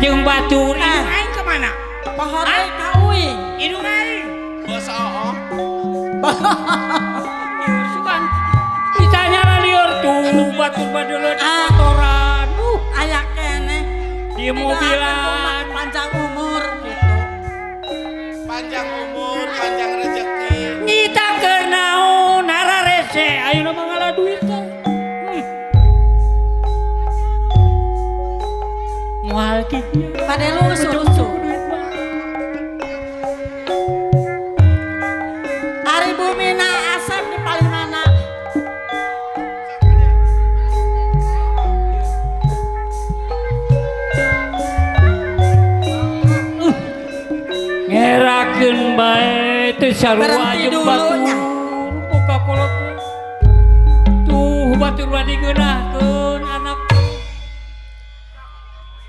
Jeung batur indung aing ka mana? Pohon deui ka uing. Indung aing. Bos oo. Sukan ditanya lah lieur tuh batur badeuleu di motoran. Aya keneh. Di mobilan. Panjang umur gitu. Panjang umur, panjang rezeki. Nyita keur naon hararese ayeuna mah ngalah duit teh. Moal kieu. Bade lucu-lucu. Ari bumina Asep di paling mana? Ngerakeun bae teu sarua Berhenti jeung batur. dulunya. Buka kolot teh. Tuh batur bade ngeunahkeun anak.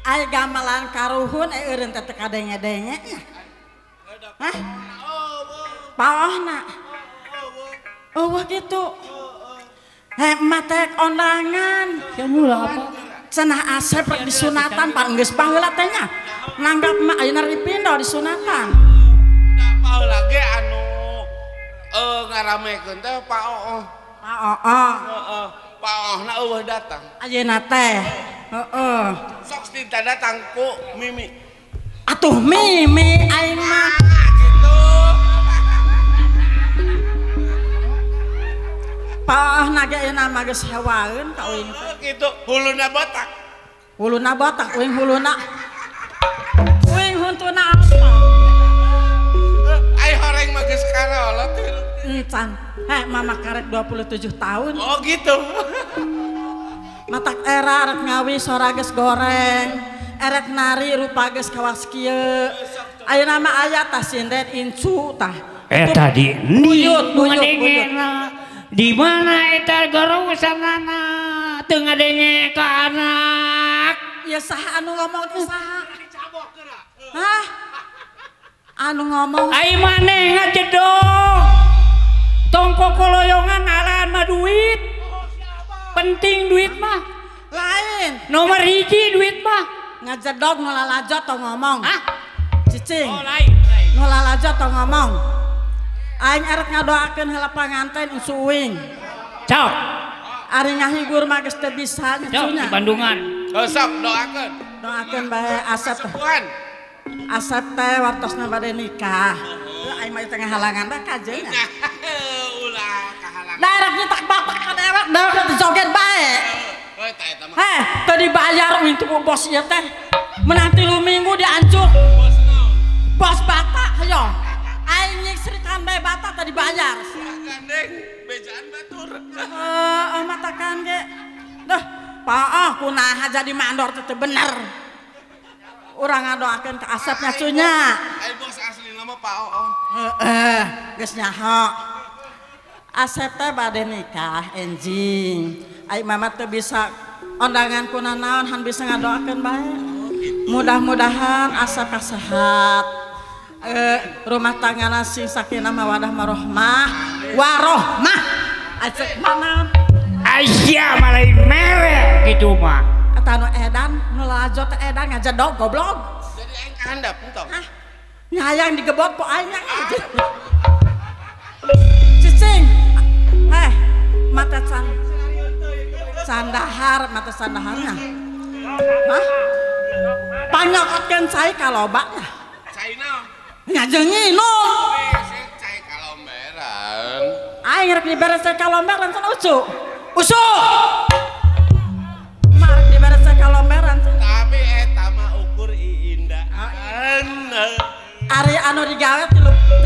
Ai gamelan karuhun eureun teh teu kadenge-denge nya. Hah? Paohna. Eueuh kitu. Heh emak teh kondangan. Sia mula apa? Cenah Asep rek disunatan pan geus baheula teh nya. Nanggap emak ayeuna rek dipindah disunatan. Da baheula ge anu ngaramekeun teh Pak Ooh. Pak Ooh. Heeh. Pak Oohna eueuh datang. Ayeuna teh. Heeh. Sok dinta datang ku Mimi. Atuh Mimi aing mah. Gitu. Pak Oohna ge ayeuna mah geus hewaeun ka uing teh. Gitu, huluna botak. Huluna botak, uing huluna. Uing huntuna apa? Ai horeng mah geus karolot. Encan. Heh, mama karek 27 tahun. Oh gitu. Matak era rek ngawi sora geus goreng. Erek nari rupa geus kawas kieu. Ayeuna mah aya tah sinden incu tah. Eta di Buyut, buyut, buyut. Di mana eta gorosanana teu ngadenge ka anak. Ya saha anu ngomong teh saha? Hah? Anu ngomong Ai maneh ngajedog. Tong kokoloyongan alaan mah duit. Penting duit mah. Lain. Nomor hiji duit mah. Ngajedog nu lalajo tong ngomong. Hah? Cicing. Oh lain, lain. Nu lalajo tong ngomong. Aing erek ngadoakeun heula panganten insu uing. Cok. Ari ngahibur mah geus teu bisa Cok nyecunya. di Bandungan. Oh, sok doakeun. Doakeun bae Asep. Kesembuhan. Asep teh wartosna bade nikah. Aing mah tengah halangan bae kajeun. Ulah kahalangan. Da erek nyitak bapak ka dewek, dewek teh joget bae. Heuh eta eta mah. Heh, teu dibayar uing teh bos ieu teh. Menang 3 minggu diancuk. Bos naon? Bos bata hayo. Aing nyiksrikan bae bata teu dibayar. Gandeng bejaan batur. Heeh, matakan ge. Duh, paah kunaha jadi mandor teh teu bener. Urang ngadoakeun ka Asep nya cunya. Ai bos asli nama Pak Oo. Heeh, geus nyaho. Asep teh bade nikah enjing. Ai mama teu bisa ondangan kuna naon han bisa ngadoakeun bae. Mudah-mudahan Asep kasehat. Rumah tanggana sing sakinah mawadah warohmah. Warohmah. Acek mana? Aisyah malai merek gitu mah. Eta nu edan, nu lalajo teh edan ngajedog goblok. Jadi aing kahandap entong. Hah? Nyayang digebot po aing nya. Cicing. Heh, mata can sandahar, mata sandaharnya. Hah? Panyokotkeun cai kalobanya. Cai naon? Nya jeung nginum. Cai kalomberan. Aing rek dibere cai kalomberan cenah ucu. Usu. Marek dibere cai kalomberan cenah. Tapi eta mah ukur iindaan. Ari anu digawe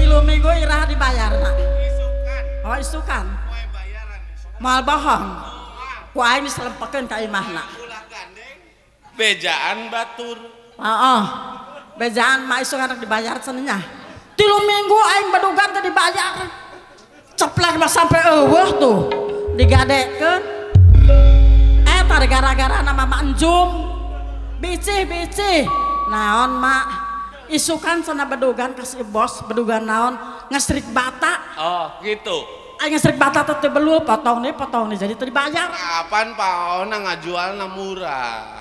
tilu minggu iraha dibayarna. Isukan. Oh isukan. Moe bayaran isukan. Moal bohong. Ku aing diselempekeun ka imahna. Ulah gandeng. Bejaan batur. Heeh. Bejaan mah isukan rek dibayar cenah nya. 3 minggu aing bedugan teh dibayar. Ceplek mah sampai eueuh tuh. Digadekeun. Eta gara-gara nama Mak Enjum. Bicih-bicih. Naon mak? Isukan cenah bedugan kasih bos, bedugan naon? Ngesrik bata. Oh, gitu. Aing ngesrik bata teh teu belul, potong nih jadi teu dibayar. Kapan Pak Ona ngajualna murah?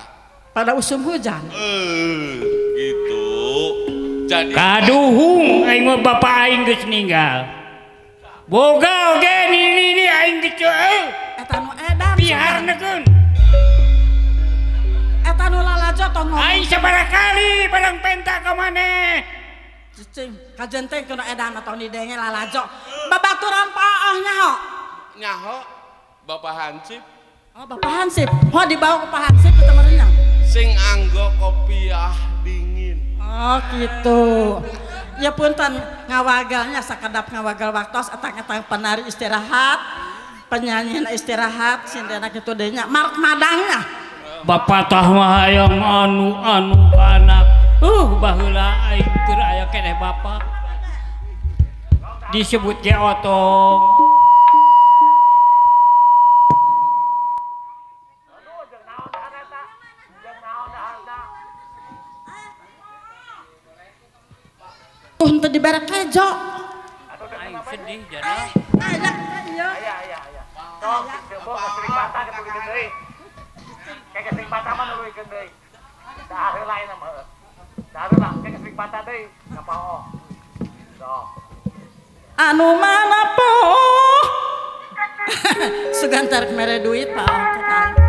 Pada usum hujan. Gitu. Jadi kaduhung aing mah bapak aing geus ninggal. Boga oge nini aing geus eta nu edan. Piharnekeun. Eta nu lalajo tong ngomong. Aing sabaraha kali barang penta ka maneh. Cicing, kajen teh kana edan atau didenge lalajo. Babaturan paoh nyaho. Nyaho Bapak Hansip. Oh, Bapak Hansip. Ho dibawa ke Pak Hansip eta meureunnya. Sing anggo kopiah dingin. Oh gitu. Ya punten ngawagalnya sakedap ngawagal waktos etang-etang penari istirahat, penyanyi istirahat, sindena kitu deui nya mark madangnya. Bapak tah mah hayang anu-anu anak. Baheula aing keur aya keneh bapak. Disebut ge otong. Tuh henteu dibere kejo. Aing sedih jana. Aya ieu. Aya aya. Sok coba kesering patah kitu deui. Kayak kesering patah mah nuluykeun deui. Dahar heula ayeuna mah. Dahar heula kayak kesering patah deui kapao. Sok. Anu mana po? Sugan tarik mere duit Pak teh aing.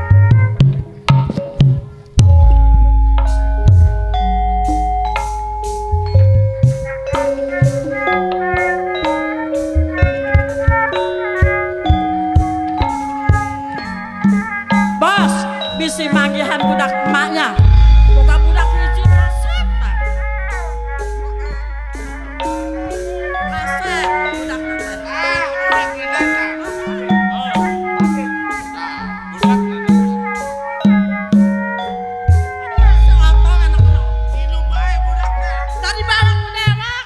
Bos, bisi manggihan budak emaknya. Boga budak hiji kasep tah. Kasep budak teh. Ah, budak tah. Budak Si otong anak nu. Minum bae budakna. Dari barang dewek.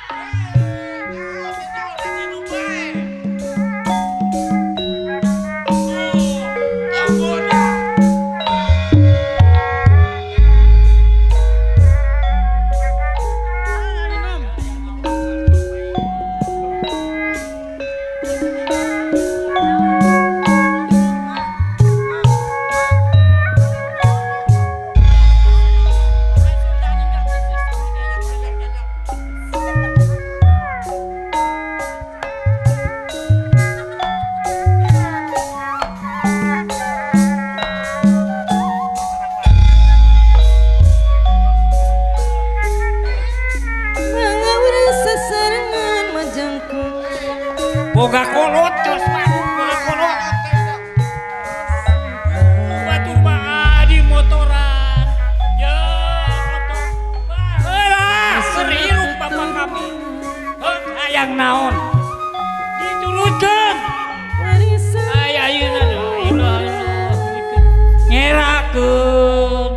Minum bae. Oh, ampun. Minum. Sasarengan majangkung Boga kolot terus boga kolot. Batur mah di motoran. Ya otong. Baheula keur hirup bapak kami. Heuh hayang naon? Diturutkeun. warisan Ay ayeuna la ilaha illallah. Ngerakeun.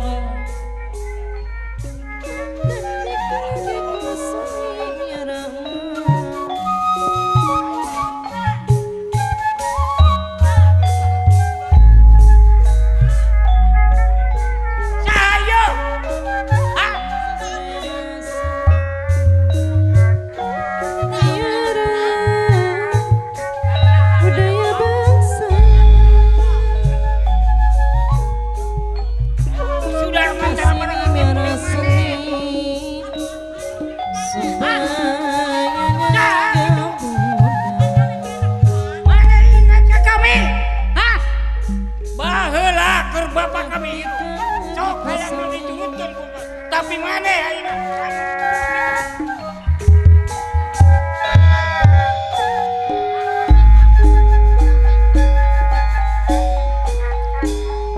Sayo. Ah, budaya bangsa sudah macam miara seni supaya Mana ingat ke kami? Hah? Baheula keur bapak kami hirup. Sok hayang nu diturutkeun ku bapak. Tapi maneh ayeuna?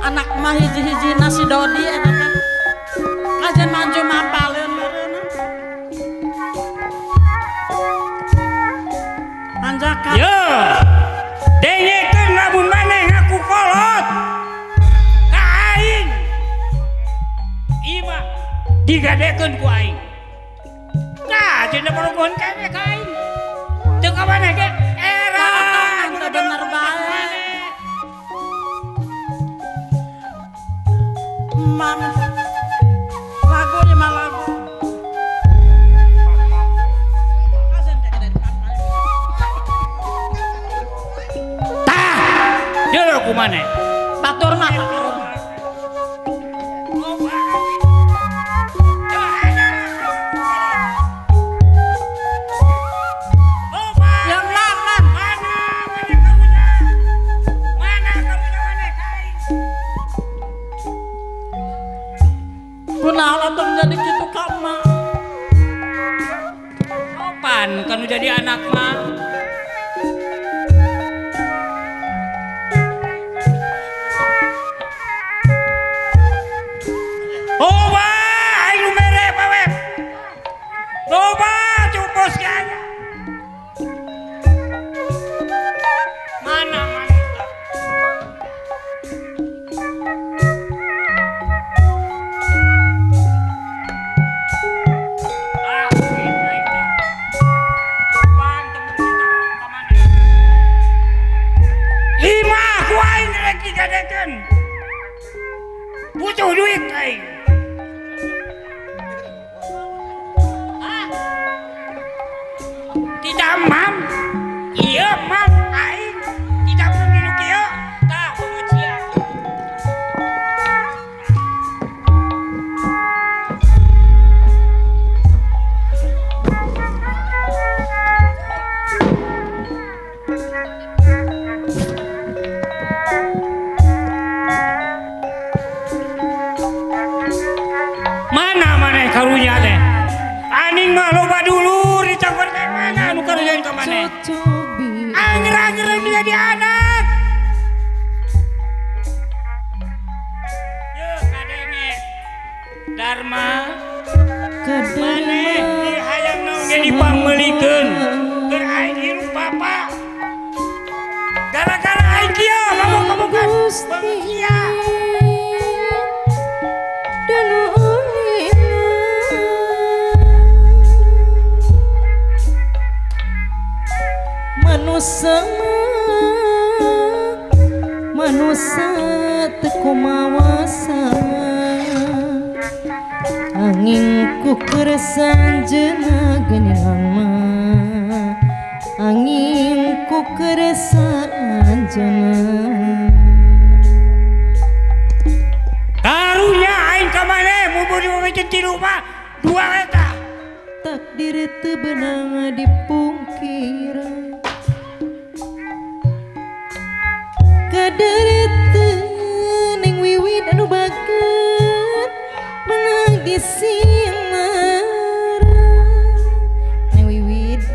Anak mah hiji-hiji nasi dodi eta teh. Kajen maju mapaleun meureunna. Anjakan. Yo. Dengekeun lamun maneh ngaku kolot. Ka aing. Ieu mah digadekeun ku aing. Tah, cenah parogohan keneh ka aing. Teu ka maneh ge era. Teu bener bae. Mam. Lagu ieu mah lagu. Kajen teh gede di pantai. Tah, deuleu ku maneh. Batur mah. Loba. Anak mah. Loba aing nu mere Pak. Loba cupos kaya. Mana mana. Ah, gitu aing teh. Cobaan temen kita ka maneh. Imah ku aing rek digadekeun. Butuh duit aing. Ah. Tidak mam. Iya mam aing tidak perlu kieu. Tah beungeut sia. Mana maneh karunya teh? Aning mah loba dulur ditangkor teh mana anu karunya ka maneh? Cocobi Angger-angger jadi anak. Ye kadenge Dharma maneh kaderma di hayang naon ge dipangmeulikeun keur aing hirup bapa. Gara-gara aing kieu mabok-mabokan Gusti beungeut sia. danu ulina manusa manusa teu kumawasa angin ku keur sanjeuna geuningan mah angin ku keur sanjeuna. Karunya aing ka maneh mubur dimamikeun tilu mah dua eta. Takdir teu beunang dipungkir kader teu ning wiwit anu baget meunang disinar ning wiwit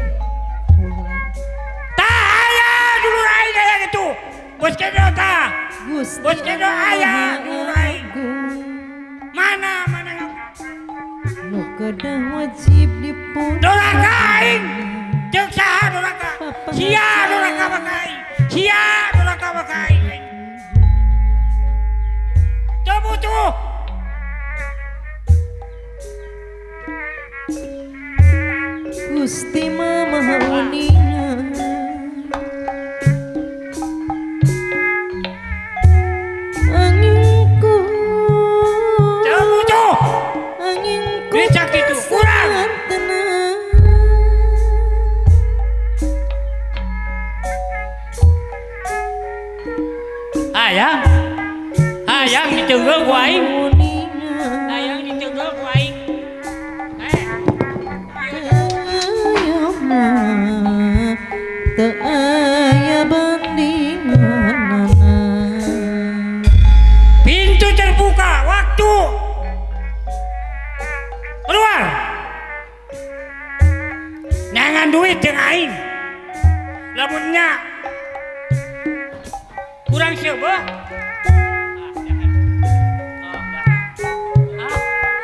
Tah aya dulur aing aya kitu. Bos kedo tah. Gusti Bos kedo aya Maha dulur aing. Agung Mana mana nu kedah wajib dipun doraka aing. Ceuk saha doraka? Sia doraka maka aing. Sia doraka maka aing. Teu butuh. Gusti Maha Uninga anginku Teu butuh. anginku Duit sakitu kurang. tenang Hayang. Hayang diteunggeuh ku aing. Uninga Hayang diteunggeuh ku aing. Eh, Teu teu aya bandinganana pintu terbuka, waktu keluar. Nyangan duit jeung aing. Lamunnya kurang seubeuh.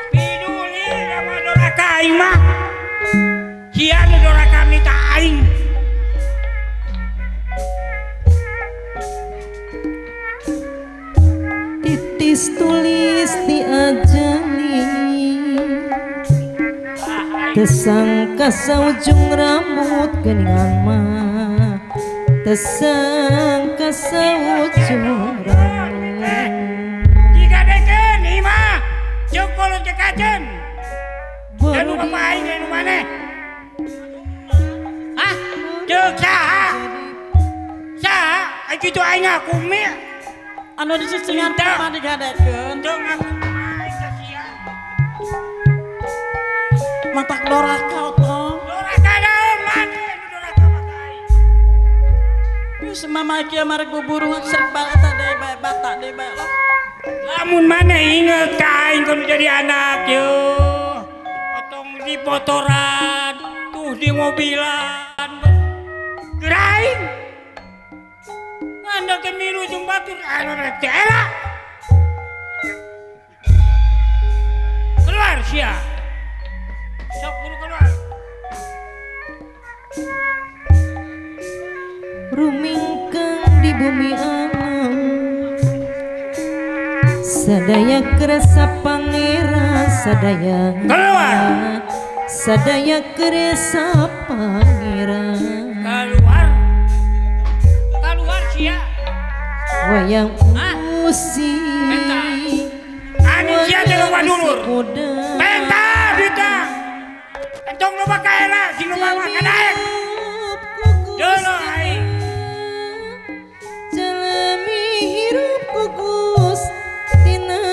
Piduli sama doraka aing mah. Sia nu doraka minta aing. Titis tulis diajali tesangka saujung rambut geuningan mah tesangka saujung rambut Digadekeun ieu mah. Jeung kolot ke kajen. Dan nu Baru bapa aing nu maneh. Hah? Ceuk saha? Saha? Ai kitu aing ngaku mi. Anu dicicingan Minta. mah digadekeun. Teu ngaku mah aing teh sia. Matak doraka otong. Doraka naon maneh nu doraka mah ka aing. Geus mama kieu marek buburu sering bae eta deui bae bata deui bae lah. Lamun maneh inget ka aing kudu jadi anak ye. Otong di motoran, tuh di mobilan. aing. Ngandel teh milu jeung batur anu rek teh era. Keluar sia. Sok buru keluar. Rumingkang di bumi alam sadaya kerasa pangeran sadaya keluar sadaya kerasa pangeran keluar keluar sia wayang usi ani sia teh loba dulur penta duita entong loba kaera sing loba mah kadaek deuleu aing jalmi hirup ku Gustina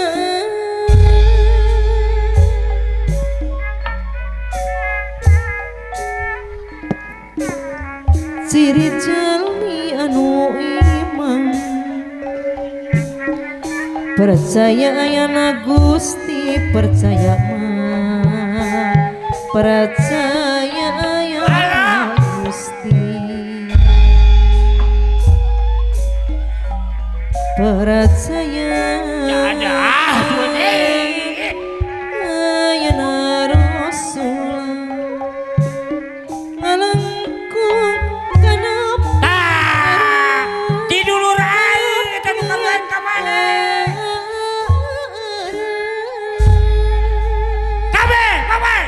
ciri jalmi anu iman percaya ayana Gusti percaya mah percaya ayana Gusti percaya ayana Rasul ngalengkung kana ti dulur aing eta nu kaluan ka maneh kabeh babay.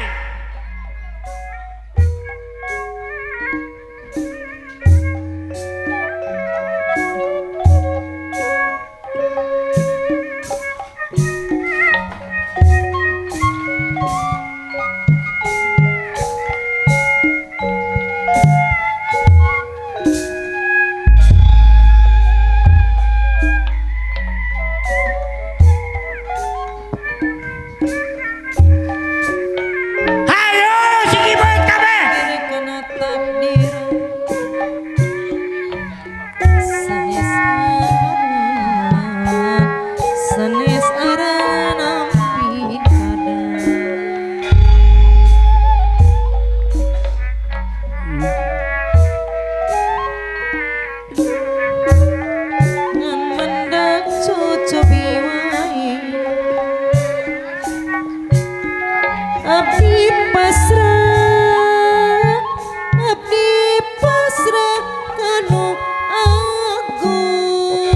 Abdi pasrah kanu agung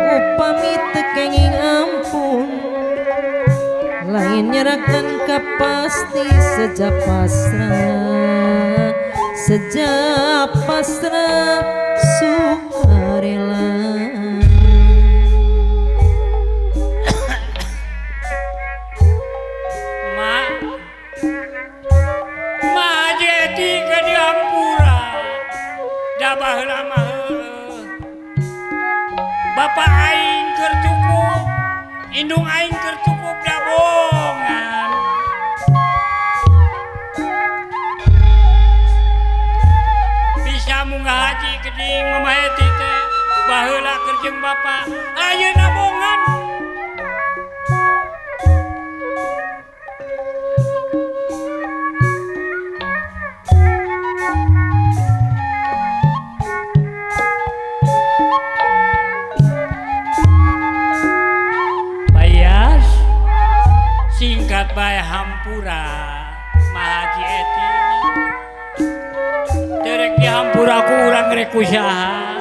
upami teu kenging ampun lain nyerakeun ka pasti sejak pasrah sukarela. Ma jeti ke diampura da baheula mah heueuh. Bapak aing keur cukup, indung aing keur cukup dabongan. Bisa munggah haji geuning Mama Eti teh baheula keur jeung bapak ayeuna bongan. Bayas singkat bae hampura Mahaji Eti derek dihampura ku urang rek usaha.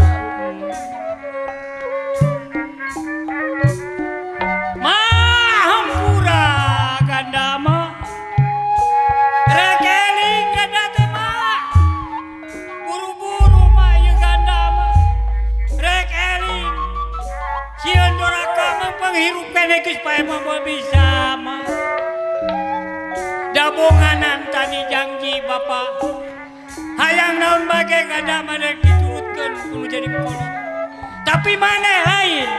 Ma hampura ganda mah rek eling ganda teh mah buru-buru mah ieu ganda mah rek eling sieun doraka mah panghirup keneh geus pae mah moal bisa mah dabonganan tadi janji bapak hayang naon bage ganda mah rek diturutkeun kudu jadi kolot tapi maneh lain.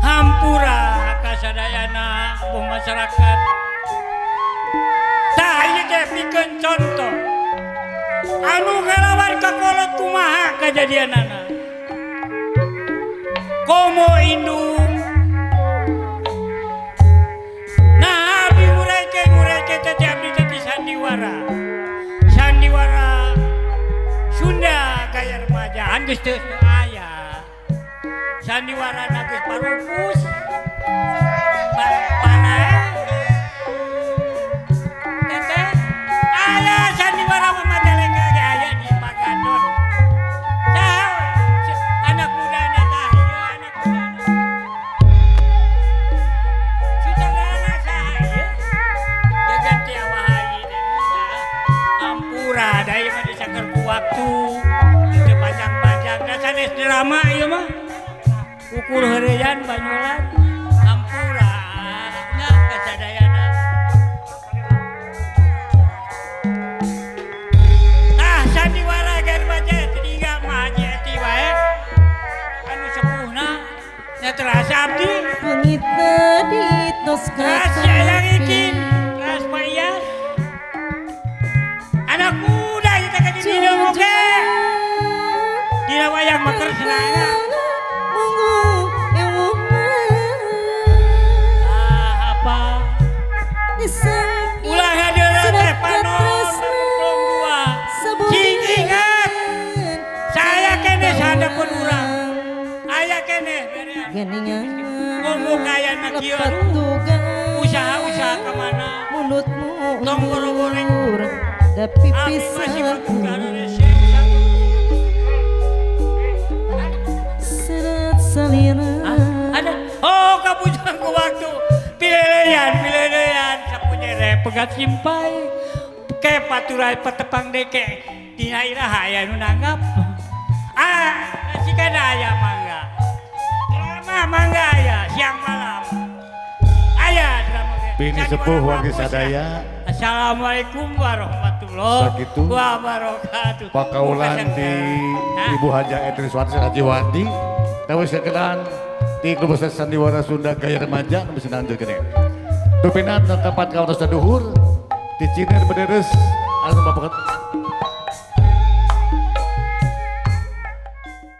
Hampura kasadayana buh masyarakat tah ieu teh pikeun contoh anu ngalawan ka kolot kumaha kajadianana. Komo indung. Nah, abdi ngureke teh abdi teh sandiwara. Sandiwara Sunda gaya remaja geus teu aya. Sandiwara na geus parupus. Teteh aya sandiwara mah Majalengka ge aya di Pagadon. Saha anak muda na tah ieu anak muda. Sutradara saha ieu? Jagan Tiawahayi teh muda. Ampura da ieu mah disaker ku waktu. Teu panjang-panjang da sanes drama ieu mah. Ukur heureuyan banyolan. Ampura nya kasadayana. Tah sandiwara gaya remaja teh tinggal mah Haji Eti wae. Anu sepuhna nya terasa abdi. Pengit tadi tos Teras Eyang Ikin, teras Pak Iyas. Anak muda kita ke dina oge. Dina wayang mah keur senana. Ah, apa? Ulah ngadeuleu teh panon mamplong dua. Cing ingat, saya keneh sahandapeun urang. Aya keneh berean. Ngomong kaya na kieu aduh. Usaha-usaha kemana? Mulutmu Tong boro-goreng. Da Abi pipis masih berputaran rese. Serat salira. Ada. Oh, kabujang ku waktu. Pileleyan, pileleyan sapunyere pegat simpai. Ke paturai petepang deke. Dina iraha aya nu nanggap. Ah, sikana aya mangga. Drama mangga aya siang malam. Aya drama ge. Bini sepuh wargi sadaya. Assalamualaikum warahmatullahi Sakitu. wabarakatuh. Pakaulan di Ibu Haja Etri Suwarti Hajiwati. Tahu sekenan di Klub Sandiwara Sunda Gaya Remaja nu bisa lanjut kene. Dupinan kapat kawatos duhur di Ciner Bederes anu bapak